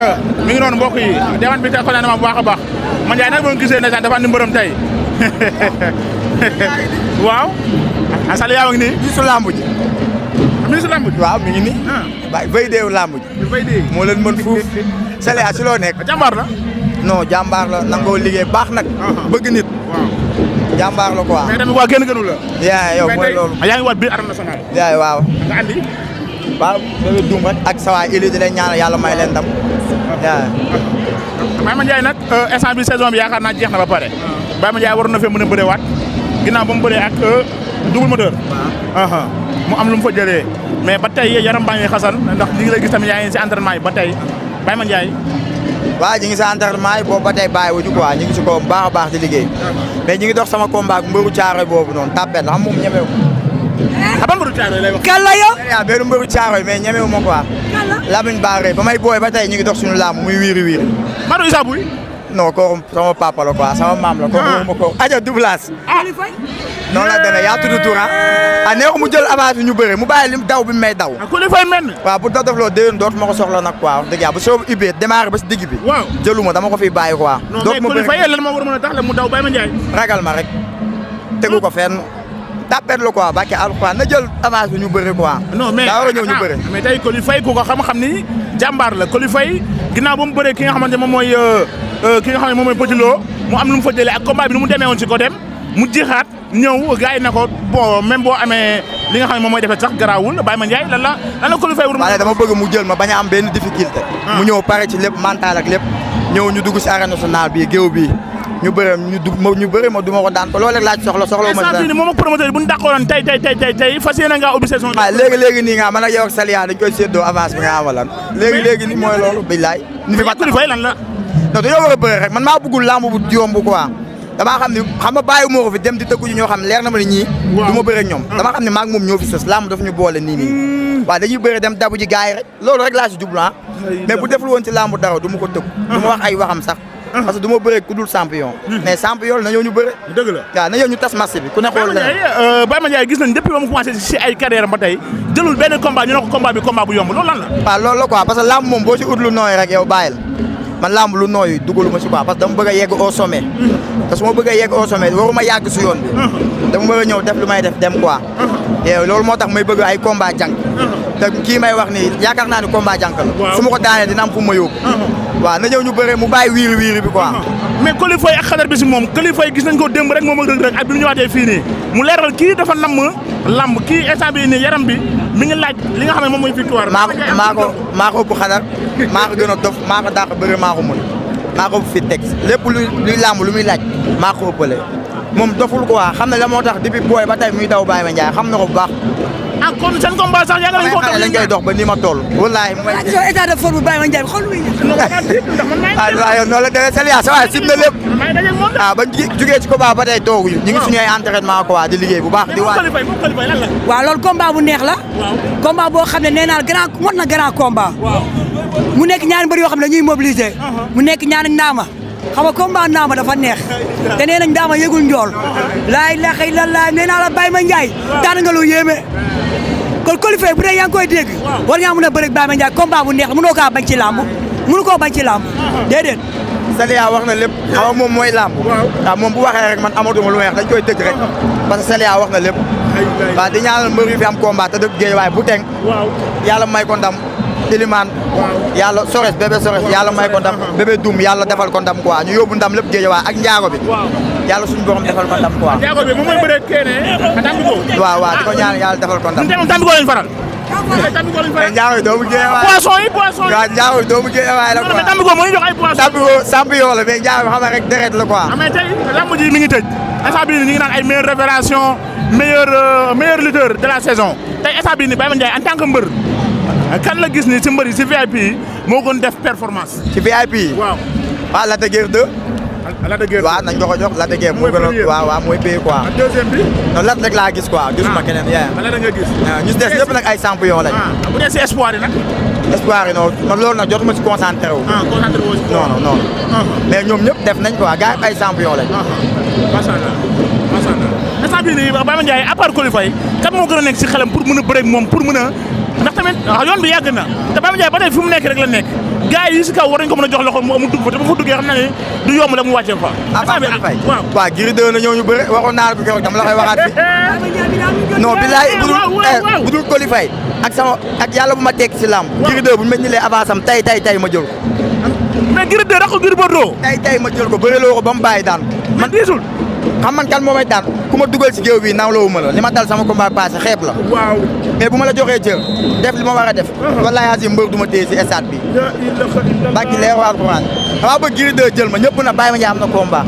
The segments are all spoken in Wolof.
mi ngi noonu mbokk yi dewan bi tey kontaan na ma bu baax a baax man Ndiaye nag boo gisee ne dafa andi mbërëm tey waaw Saliou yaa ngi nii. ministre lamb ji. ministre lamb ji waaw mi ngi nii. waaw bay deewu lamb ji. moo leen mën fuuf. Saliou si loo nekk. jàmbaar la. non jàmbaar la nangoo liggéey baax nag. bëgg nit. waaw jàmbaar la quoi. mais tamit waa kenn gënu la. yaa yow mooy loolu. yaa ngi waat biir arène nationale. yaa waaw. nga andi. waaw Bébé Doum rek ak sa waa Ili di leen ñaanal yàlla may leen ndam. yaa Baye Mandiaye nag instant bi saison bi yaakaar naa jeex na ba pare. Baye Mandiaye waroon na fee mën a bëre waat ginnaaw ba mu bëree ak double moteur. mu am lu mu fa jëlee mais ba tey yaram baa ngi xasan ndax ñi ngi lay gis tamit yaa ngi si entraînement yi ba tey Baye Mandiaye. waaw ñu ngi si entraînement yi boobu ba tey bàyyiwuñu quoi ñu ngi si ko baax a baax di liggéey. mais ñu ngi dox sama combat ak mbëru caaroy boobu noonu tàppet la xam moom ñemewu. xaban mbëru caaroy lay wax. kan la yow. waaw benn mbëru caaroy mais ñemewu ma quoi. Lamine Ba ba may booy ba tey ñu ngi dox suñu làmb muy wiiri wiiri. Madou Issa Pouye. non kooku sama papa la quoi sama maam la. kooku ma ko aja doublage. noonu la demee yaa tudd Toura. neexu mu jël avance bi ñu bëre mu bàyyi lim daw bi may daw. ku li fay mel. waaw bu dof loo déwén dootuma ko soxla nag quoi wax dëgg yàlla bu soo ubbee démarré ba si digg bi. waaw jëluma dama ko fiy bàyyi quoi. dootuma bëri non mais ku li fay lan moo war a mën a tax la mu daw Baye Mandiaye. ragal ma rek tegu ko fenn tapet la quoi bàkke alxuraan na jël avance bi ñu bëre quoi. non mais daa war a ñëw ñu bëre. mais tey Coly Faye ku ko xam-xam ni jàmbaar la Coly Faye ginnaaw ba mu bëree ki nga xamante moom mooy Petit Lo mu am lu mu fa jëlee ak combat bi nu mu demee woon ci ko dem mu jeexaat ñëw gars yi na ko bon même boo amee li nga xam ne moom mooy defee sax garaawul Baye Mandiaye lan la Coly Faye wala dama bëgg mu jël ma bañ a am benn difficulté. mu ñëw pare ci lépp mental ak lépp ñëw ñu dugg si arène nationale bii géew bii ñu bëre ñu bëre ma du ma ko daan ko loolu rek laaj soxla ma si daan. moom ak promoteur bu ñu dàqoon tey fas yéene ngaa ubbi saison. waaw léegi nii nga man ak yow ak Saliou dañ koy séddoo avance bi nga amalan léegi nii mooy loolu billaay. ni fi Coly Faye lan la. non dañoo war a bëre rek man maa bëggul lamb bu yomb quoi damaa xam ni xam nga bàyyi moo ko fi dem di tëggu ñoo xam leer na ma ne ñii du ma bëre ak ñoom dama xam ne maag moom ñoo fi sës lamb daf ñu boole nii waaw dañuy bëre dem dabu ji gars yi rek loolu rek laa si jublu mais bu deful woon ci lamb dara du ma ko tëgg du ma wax ay waxam sax parce que du ma bëre ku dul champion mais champion na ñëw ñu bëre dëgg la waaw na ñëw ñu tas marché bi ku ne xool Baye Mandiaye gis nañ depuis ba mu commencé si ay carrière ba tey jëlul benn combat ñu ne ko combat bi combat bu yomb loolu lan la waaw loolu la quoi parce que lamb moom boo si ut lu nooy rek yow bàyyil man lamb lu nooy dugaluma si quoi parce que dama bëgg a yegg au sommet te su ma bëgg a yegg au sommet waruma yàgg si yoon bi dama bëgg a ñëw def lu may def dem quoi loolu moo tax may bëgg ay combat jànk te kii may wax ni yaakaar naa ni combat jànk la su ma ko daanee dina am fu ma yóbbu waaw na ñëw ñu bëre mu bàyyi wiiri bi quoi mais Coly Faye ak xadar bi si moom Coly Faye gis nañ ko démb rek moom ak Reug Reug ak bi mu ñëwaatee fii nii mu leeral kii dafa namm lamb kii instant bi nii yaram bi mi ngi laaj li nga xam ne moom mooy victoire maa ko ëpp xadar maa ko gën a dof maa ko dàq bëre maa ko mën maa ko ëpp fi teg lépp luy lamb lu muy laaj maa ko ëppale moom doful quoi xam ne la moo tax depuis booy ba tey muy daw Baye Mandiaye xam na ko bu baax kon seen combat sax yaa ngi lañ koy dox ba ni ma toll wallaahi état de forme Baye Mandiaye xool muy waaw noonu la demee Saliou sa waay sim na lépp ba jugee ci combat ba tey tooguñu ñu ngi suñu ay entraînement quoi di liggéey bu baax di waaj waaw loolu combat bu neex la combat boo xam ne nee naa grand mot na grand combat mu nekk ñaari mbër yoo xam ne dañuy mobiliser mu nekk ñaari naama xam nga combat naama dafa neex te nee nañ ndaama yëgul njool laa ilaaha illallaah nee naa la Baye Mandiaye daan nga lu yéeme kon Coly Faye bu dee yaa ngi koy dégg war ngaa mën a bëre ak Baye Mandiaye combat bu neex la mënoo kaa bañ ci làmb mënu koo bañ ci làmb déedéet Saliou wax na lépp xam nga moom mooy làmb waaw moom bu waxee rek man amatuma lu may wax dañ koy tëj rek parce que Saliou wax na lépp waaw di ñaanal mbër yi fi am combat te dëkk géej waaye bu teng yàlla may ko ndam Iliman yàlla Sores bébé Sores yàlla may ko ndam bébé Doum yàlla defal ko ndam quoi ñu yóbbu ndam lépp géej waaye ak njaago bi yàlla suñu borom defal ko ndam quoi njaago bi moom mooy bëre keene waaw di ko ñaan yàlla defal ko ndam Tampico lañ faral mais njaago yi doomu géej waaye poisson yi waaw njaago yi doomu géej waaye la quoi Tampico moo ñu jox ay poisson Tampico champion la mais njaago bi xam nga rek deret la quoi mais tey lamb ji mi ngi tëj instant bii ñu ngi naan ay meilleure révélation meilleur lutteur de la saison tey instant bii ni Baye Mandiaye en tant que mbër kan la gis ni ci mbër yi ci VIP yi moo gën def performance ci VIP yi waaw Lac de Guiers 2 Lac de Guiers waaw nañ ko jox Lac de Guiers moo gën a waaw mooy pay quoi deuxième bi non Lac rek laa gis quoi gisuma keneen Lac nga gis ñu des yëpp nag ay champion lañ bu dee ci espoir yi nag espoir yi noonu man loolu nag jotuma ci concentré wu concentré wu non mais ñoom ñëpp def nañ quoi gars yi ay champion lañ macha allah instant bii nii Baye Mandiaye à part Coly Faye kan moo gën a nekk si xelam pour mën a bëreeg moom pour mën a ndax tamit yoon bi yàgg na te Baye Mandiaye ba tey fi mu nekk rek la nekk gars yi si kaw war nañ ko mën a jox loxo mu dugg fa te bu fa duggee xam na ne du yomb la mu wàccee fa. waaw Gris 2 na ñëw ñu bëre waxoon naa la ko keroog dama la koy waxaat fi non bilaay budul Coly Faye ak yàlla bu ma tekki si làmb Gris 2 bu ñu ma ñilee avance am tey ma jël ko mais Gris 2 raxul Gris Bordeaux tey ma jël ko bëreloo ko ba mu bàyyi daan man diisul xam man kan moo may daan ku ma dugal si géew bi nawloo ma la li ma dal sama combat passé xeeb la waaw mais bu ma la joxee cër def li ma war a def wallahi azim mbër du ma téye si stade bi bàkki leer wa alxuraan dama bëgg Gris 2 jël ma ñëpp na Baye Mandiaye am na combat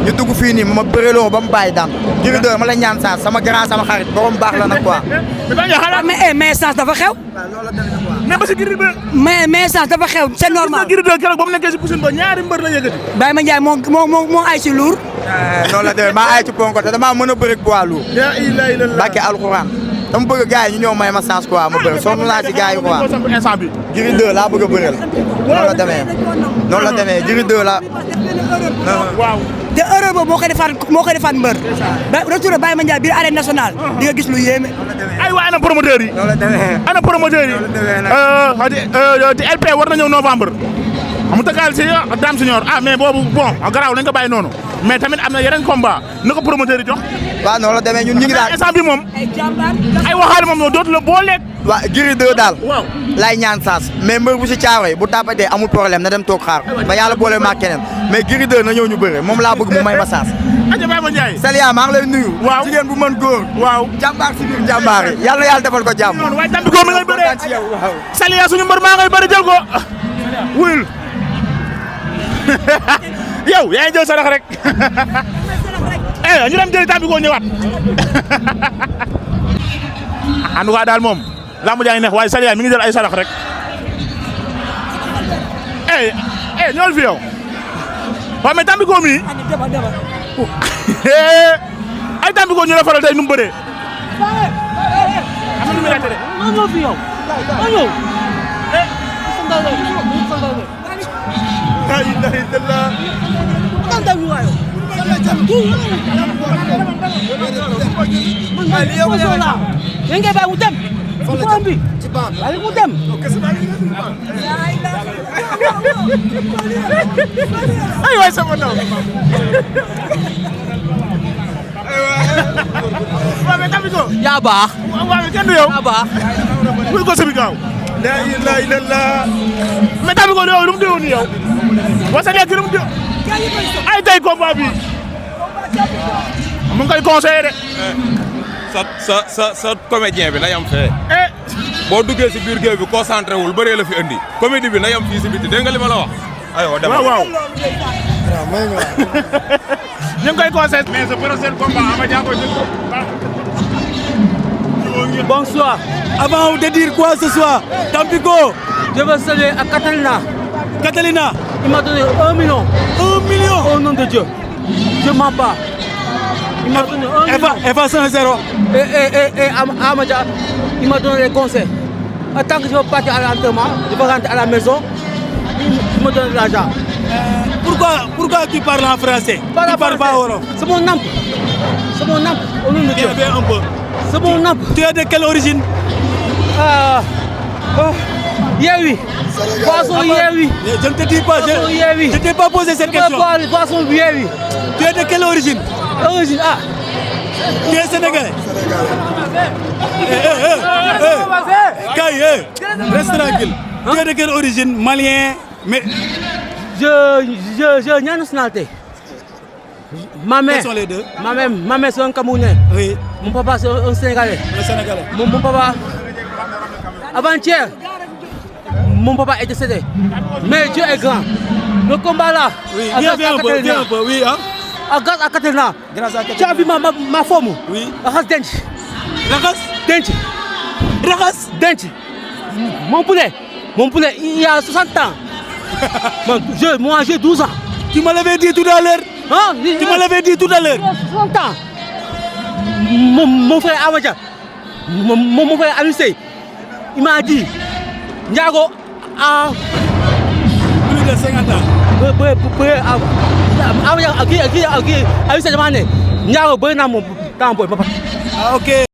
ñu dugg fii nii ma bëreloo ba mu bàyyi daan Gris 2 ma la ñaan saa sama grand sama xarit borom baax la nag quoi mais chance dafa xew mais ba si Gris 2 mais chance dafa xew c'est normal Gris 2 keroog ba mu nekkee si poussine ba ñaari mbër la yëkkati Baye Mandiaye moo ay si luur noonu la demee maa ay ci ponko te damaa mën a bëri poids lourd bàkki alxuraan dama bëgg gars yi ñu ñëw may ma chance quoi ma bëri sonn naa ci gars yi quoi Gris 2 laa bëgg a bëreel noonu la demee Gris 2 la waaw te erreur boobu moo koy defaat mbër retour Baye Mandiaye biir arène nationale di nga gis lu yéeme ay waa ana promoteur yi ana promoteur yi te LP war na ñëw novembre amu tëggal si Dame Senior mais boobu bon garaaw nañ ko bàyyi noonu mais tamit am na yeneen combat na ko promoteur yi jox waaw noonu la demee ñun ñu ngi daal instant bi moom ay waxaale moom dootu la boo lekk waaw Gris 2 daal waaw lay ñaan saas mais mbër bu si caaroy bu tapatee amul problème na dem toog xaar ba yàlla boole maa keneen mais Gris 2 na ñëw ñu bëre moom laa bëgg mu may ma saas aja Baye Mandiaye Saliya maa ngi lay nuyu waaw jigéen bu mën góor waaw jàmbaar si biir jàmbaar yi yàlla na yàlla defal ko jàmm waaye tambi ko mi ngay bëree Saliya suñu mbër maa ngay bëri jël ko wuyul yow yaa ngi jël sarax rek ñu dem jëli tambi ko ñëwaat en tout cas daal moom lamb jaa ngi neex waaye Saliya mi ngi jël ay sarax rek ñëwal fi yow waaw mais tambi ko mi ay tambi ko ñu la faral tey nu mu bëree am na nu mu laajte de ñëw fi yow ñëw la ilaha illallah yéen ngay bàyyi mu dem ci ban bi bàyyi mu dem ay waay sama ndaw waaw mais tamit ko yaa baax waaw kenn du yow yaa baax muy ko sabi gaaw la ilaha illallah mais tamit ko yow lu mu déwoon yow wasa nekk lu mu déw ay tey combat bi mu ngi koy conseillé de sa comédien bi na yam fee boo duggee si biir géew bi concentré wul bëree la fi andi comédie bi na yam fii si biti dégg nga li ma la wax aywa dama waaw ñu ngi koy conseillé mais ce prochain combat Ama Dia ko Bonsoir. Avant de dire quoi ce soir, Tampico, je veux saluer à Catalina. Catalina, Il m'a donné 1 million. 1 million. Au nom de Dieu. Je mens pas. Il m'a donné 1 million. Eva 1-0. Et Amadia, il m'a donné des conseils. En tant que je veux partir à l'entraînement, je veux rentrer à la maison, il me donne de l'argent. Pourquoi tu parles en français? Tu parles pas wolof. C'est mon namp. C'est mon namp. Au nom de Dieu. Viens un peu. C'est mon namp. Tu es de quelle origine? Yewi. Poisson Yewi. Je ne te dis pas. Poisson Yewi. Je t'ai pas posé cette question. Poisson Yewi. Tu es de quelle origine? Origine Tu es sénégalais? Kay, reste tranquille. Tu es de quelle origine? Malien? Mais Je n'ai nationalité. Ma mère. quels sont les deux? Ma mère c'est un Camerounais. Oui, Mon papa c'est un Sénégalais. le sénégalais. Mon papa, avant-hier, mon papa est décédé. Mais Dieu est grand. Le combat là, Oui, à viens grâce à un peu, Catalina, viens un peu, oui, hein? grâce à Catalina, Grâce à tu as vu ma forme? Oui. Rakas Dench. Rakas? Dench. Rakas? Dench. Mon poulet, il y a 60 ans. Moi j'ai 12 ans. Tu me l'avais dit tout à l'heure. Hein? Tu me l'avais dit tout à l'heure. 60 ans. Mon frère Amadia, mon frère Anissé, il m'a dit, Ndiago a Plus de 50 ans. Amadia Anissé demandé, Ndiago temps booy ba Ah, ok.